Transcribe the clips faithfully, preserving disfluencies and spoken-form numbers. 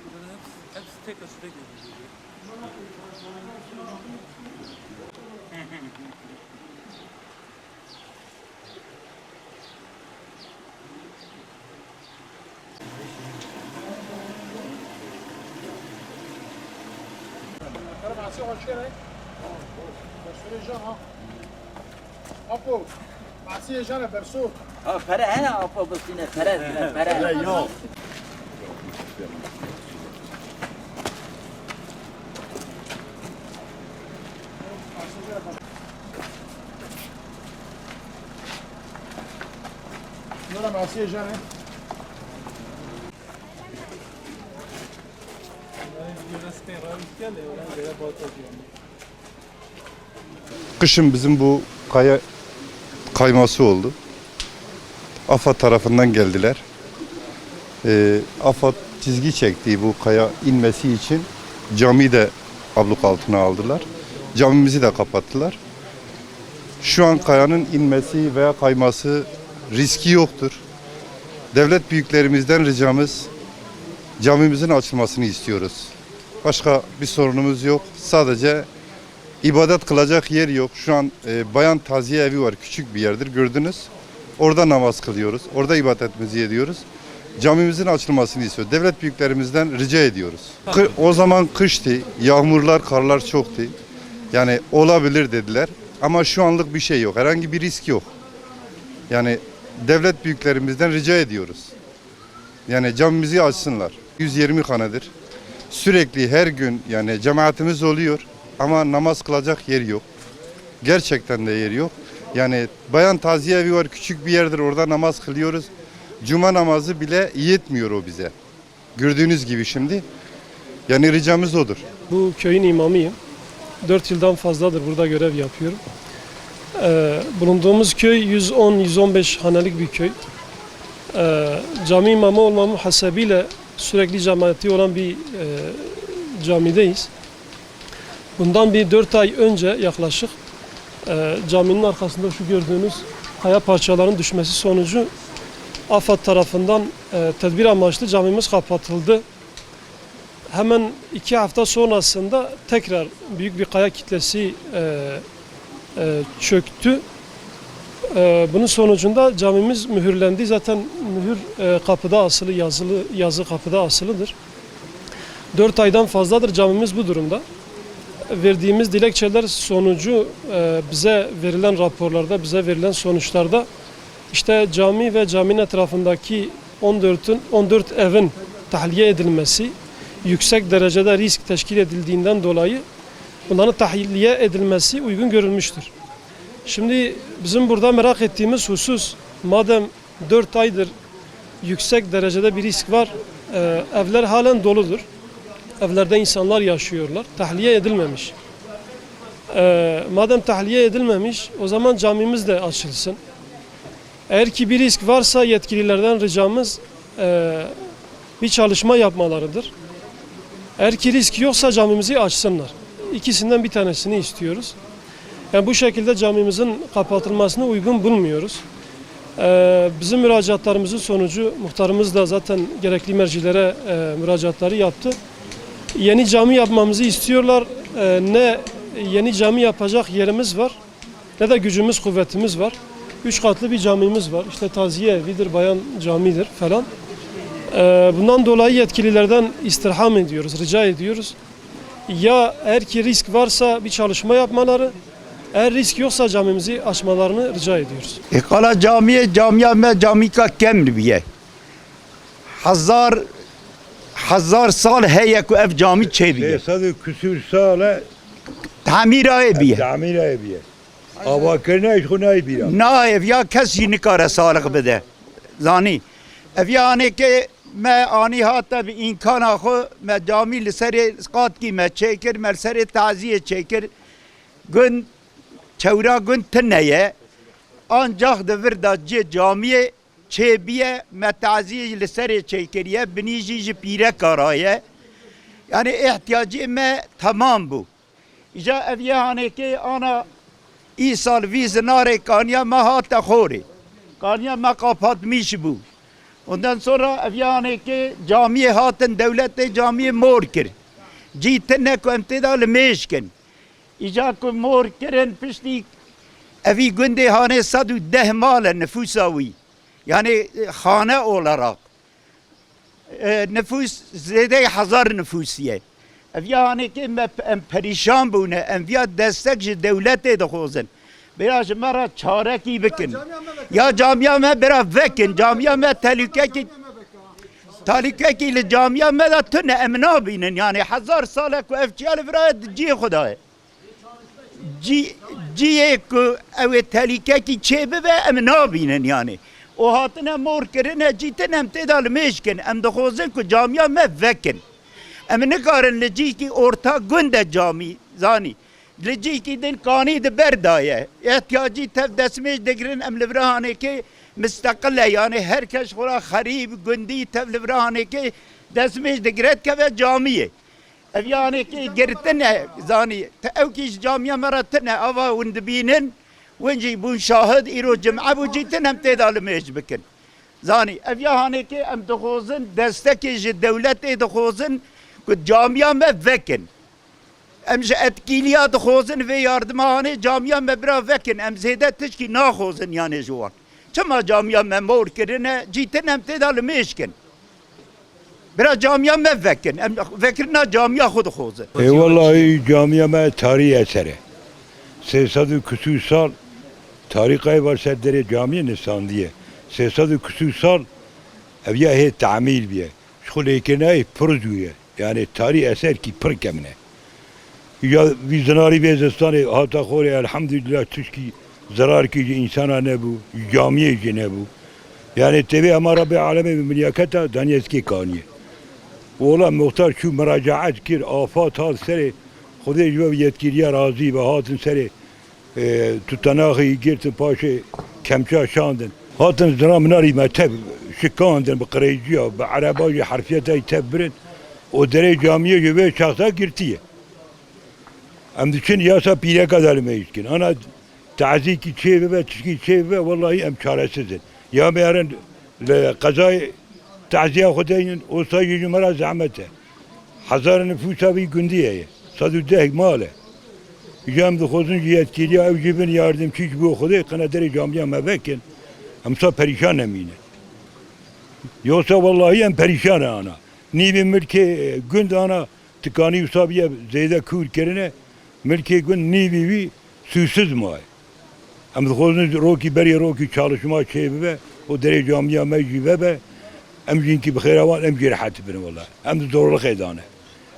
Bunların hepsi, hepsi tek aşırı geliyor. Apo, masiyê jane berso. Ha, pere he, apa bistîne, pere, pere. Pere yok. Nora masiyê jane. Kışın bizim bu kaya kayması oldu. AFAD tarafından geldiler. Ee, AFAD çizgi çekti bu kaya inmesi için. Camiyi de abluk altına aldılar. Camimizi de kapattılar. Şu an kayanın inmesi veya kayması riski yoktur. Devlet büyüklerimizden ricamız, camimizin açılmasını istiyoruz. Başka bir sorunumuz yok. Sadece ibadet kılacak yer yok. Şu an, e, bayan taziye evi var. Küçük bir yerdir. Gördünüz. Orada namaz kılıyoruz. Orada ibadetimizi ediyoruz. Camimizin açılmasını istiyor. Devlet büyüklerimizden rica ediyoruz. Kı-, o zaman kıştı. Yağmurlar, karlar çoktu. Yani olabilir dediler. Ama şu anlık bir şey yok. Herhangi bir risk yok. Yani devlet büyüklerimizden rica ediyoruz. Yani camimizi açsınlar. Yüz yirmi hanedir. Sürekli her gün yani cemaatimiz oluyor ama namaz kılacak yer yok. Gerçekten de yer yok. Yani bayan taziye evi var, küçük bir yerdir, orada namaz kılıyoruz. Cuma namazı bile yetmiyor o bize. Gördüğünüz gibi şimdi. Yani ricamız odur. Bu köyün imamıyım. Dört yıldan fazladır burada görev yapıyorum. Ee, bulunduğumuz köy yüz on, yüz on beş hanelik bir köy. Ee, cami imamı olmamın hasebiyle sürekli cemaati olan bir, e, camideyiz. Bundan bir dört ay önce yaklaşık, e, caminin arkasında şu gördüğünüz kaya parçalarının düşmesi sonucu AFAD tarafından, e, tedbir amaçlı camimiz kapatıldı. Hemen iki hafta sonrasında tekrar büyük bir kaya kitlesi, e, e, çöktü. E, bunun sonucunda camimiz mühürlendi. Zaten mühür, e, kapıda asılı, yazılı, yazı kapıda asılıdır. Dört aydan fazladır camimiz bu durumda. Verdiğimiz dilekçeler sonucu, e, bize verilen raporlarda, bize verilen sonuçlarda işte cami ve caminin etrafındaki on dörtün, on dört evin tahliye edilmesi yüksek derecede risk teşkil edildiğinden dolayı bunların tahliye edilmesi uygun görülmüştür. Şimdi bizim burada merak ettiğimiz husus, madem dört aydır yüksek derecede bir risk var, e, evler halen doludur. Evlerde insanlar yaşıyorlar. Tahliye edilmemiş. E, madem tahliye edilmemiş, o zaman camimiz de açılsın. Eğer ki bir risk varsa yetkililerden ricamız, e, bir çalışma yapmalarıdır. Eğer ki risk yoksa camimizi açsınlar. İkisinden bir tanesini istiyoruz. Yani bu şekilde camimizin kapatılmasını uygun bulmuyoruz. E, bizim müracaatlarımızın sonucu muhtarımız da zaten gerekli mercilere, e, müracaatları yaptı. Yeni cami yapmamızı istiyorlar. E, ne yeni cami yapacak yerimiz var, ne de gücümüz, kuvvetimiz var. Üç katlı bir camimiz var. İşte taziye evidir, bayan camidir falan. Ee, bundan dolayı yetkililerden istirham ediyoruz, rica ediyoruz. Ya eğer ki risk varsa bir çalışma yapmaları, eğer risk yoksa camimizi açmalarını rica ediyoruz. E, qala camiyê, camiya me camîka keml bûye. Hezar, hezar sal heye ku ev camî çêbîye. Sê sed û küsur sal e. Tamîra ê bîye. Tamîra ê bîye. Avakirina ji xwe nayê bîra. Na, ev ya kes jî nikare saliq bide. Zanî. Ev ya anêkê me anî hate bi îmkana xwe, me camî li serê qatkî me çêkir, me li serê taziyê çêkir. Gund, çewra gund tune ye. Ancax di vir de cê camiyê çêbiye, me taziyê li serê çêkiriye, binî jî ji pîreka re ye. Yanî îhtiyacê me temam bû. Îja ev yê hanêkê ana îsal vî zinarê kaniya me hate xorê. Kaniya me kapatmîş bû. Ondan sonra ev yê hanêkê camiyê hatin dewletê camiyê mor kir. Cî tine ku em tê de limêj kin. Îca ku mor kirin piştî evî gundê hanê sed û deh mal e nifûsa wî. Yanî, e, xane olarak, e, nifûs zêdeyê hezar nifûsî ye. Ev ya hanêkê me p-, em perîşan bûne, em viya destek ji dewletê dixwazin. Bira ji me re çarekî bikin. Ya camiya me bira vekin, camiya me telûkekî, telûkekî li camiya me de tune em nabînin. Yanî hezar sal e ku ev çiya li vira ye di cihê xwe de ye. Cî-, ciyê ku ew ê telîkekî çêbibe, em nabînin yanî. Û hatine mor kirine, cîtin em tê de limêj kin. Em dixwazin ku camiya me vekin. Em nikarin li cîkî orta gund e camî, zanî. Li cîkî din kanî di ber de ye. Îhtiyacî tev destmêj digirin, em li vira hanêkê misteqil e. Yanî her kes xwe ra xerîb, gundî tev li vira hanêkê destmêj digire dikeve camiyê. Ev yanekî girtin e, zanî, te ew kî ji camiya me re tune, ava hûn dibînin, hûn jî bûn şahid, îro cim'e bû, cî tune em tê de limêj bikin. Zanî, ev ya hanekê em dixwazin, destekê ji dewletê dixwazin ku camiya me vekin. Em ji etkîliya dixwazin vê yardima hanê camiya me bira vekin. Em zêde tişkî naxwazin yanê ji wan. Çima camiya me mor kirine, cîtin em tê de limêj kin. Bira camiya me vekin. Em vekirina camiya xwe dixwazin. Ê wellahî camiya me tarî eser e. Sê sed û kusûr sal tarîxayê var ser derê camiyê nisandiye. Sê sed û kusûr sal ev ya hê tamîr biye. Ji xwe lêkirina yê pir zû ye. Yanî tarî eserkî pir kemine. Ya vî zinarî vê zistanê hata xorê elhamdulillah tişkî zirarkî ji însana nebû, ji camiyê jî nebû. Yanî tevê hema Rebbê alemê bi milyaketa daniyê zikê kaniyê. Ola muxtar çû miracaet kir, afat hat serê, Xwedê ji we yetkiriya razî be, hatin serê, e, tutanaxê girtin paşê kemça şandin. Hatin zira minarî me tev şikandin bi qirêciya, bi ereba jî herfiyetayî tev birin. O derê camiyê ji vê şexsa girtiye. Em diçin yasa pîreka de limêj dikin. Ana tazîkî çê bibe, tişkî çê bibe, wellahî em çaresiz in. Ya me herin li qezayê taziya xwe deynin, o sayî ji me re zehmet e. Hezar nifûsa vî gundî heye. Sed û deh mal e. Ji em dixwazin ji yetkîliya ew jî bin yardimçî ji bo Xwedê qine derê camiya me vekin. Em sa perîşan nemîne. Yoksa wellahî em perîşan e ana. Nîvê milkê gund ana tikanî wisa biye zêde kûr kirine. Milkê gund nîvî wî sûsiz maye. Em dixwazin rokî berê rokî çalışma çê bibe û derê camiya me jî vebe. Em jî hinkî bi xêra wan, em jî rehet bin wela. Em di zorlixê de ne.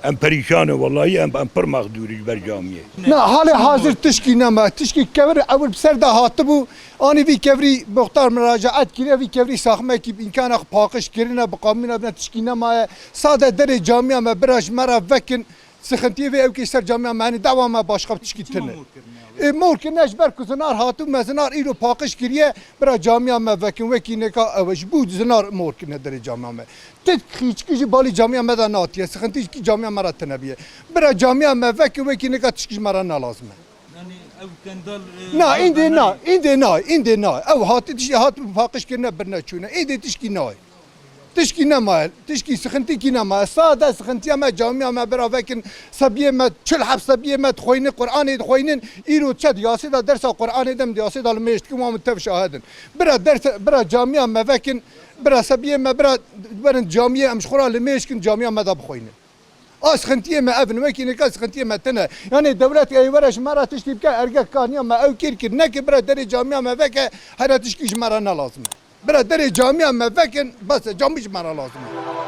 Em perîşan in wellahî, em, em pir mexdûr in ji ber camiyê. Na, halê hazir tişkî nema. Tişkî kevir ewil bi ser de hatibû. Anî vî kevirî muxtar miracaet kiriye, vî kevirî saxmekî bi îmkana xwe paqij kirine, bi qamîna bine tişkî nemaye. Sade derê camiya me bira ji me re vekin. Sixintiyê vê ewkê ser camiya me, yanî dawa me başqa tişkî tune. Ê, mor kirine ji ber ku zinar hatibû, me zinar îro paqij kiriye, bira camiya me vekin, wekî neka ew e, ji bo zinar mor kirine derê camiya me. Ti xîçkî jî balî camiya me de natiye, sixintî jî camiya me re tune biye. Bira camiya me vekin, wekî neka tişkî ji me re ne lazim e. Yanî ew kendal, e, Na, îndê na, îndê na, îndê na. Ew hatî tiştî hat paqij kirine birine çûne. Îndê tişkî nayê. Tişkî nemaye, tişkî sixintîkî nemaye. Sade sixintiya me, camiya me bira vekin, sebiyê me, çil heb sebiyê me dixweynin, Qur'anê dixweynin. Îro çet yasê de dersa Qur'anê dem yasê de limêj dikin, wan min tev şahid in. Bira derse, bira camiya me vekin, bira sebiyê me, bira werin camiyê em ji xwe re limêj kin, camiya me de bixweynin. A sixintiyê me ev in, wekî nika sixintiyê me tine. Yanî dewlet ê were ji me re tiştî bike, ergek kaniya me ew kêr kir. Neke bira derê camiya me veke, here tişkî ji me re ne lazim e. Bira derê camiya me vekin, bes e, camî ji me re lazim e.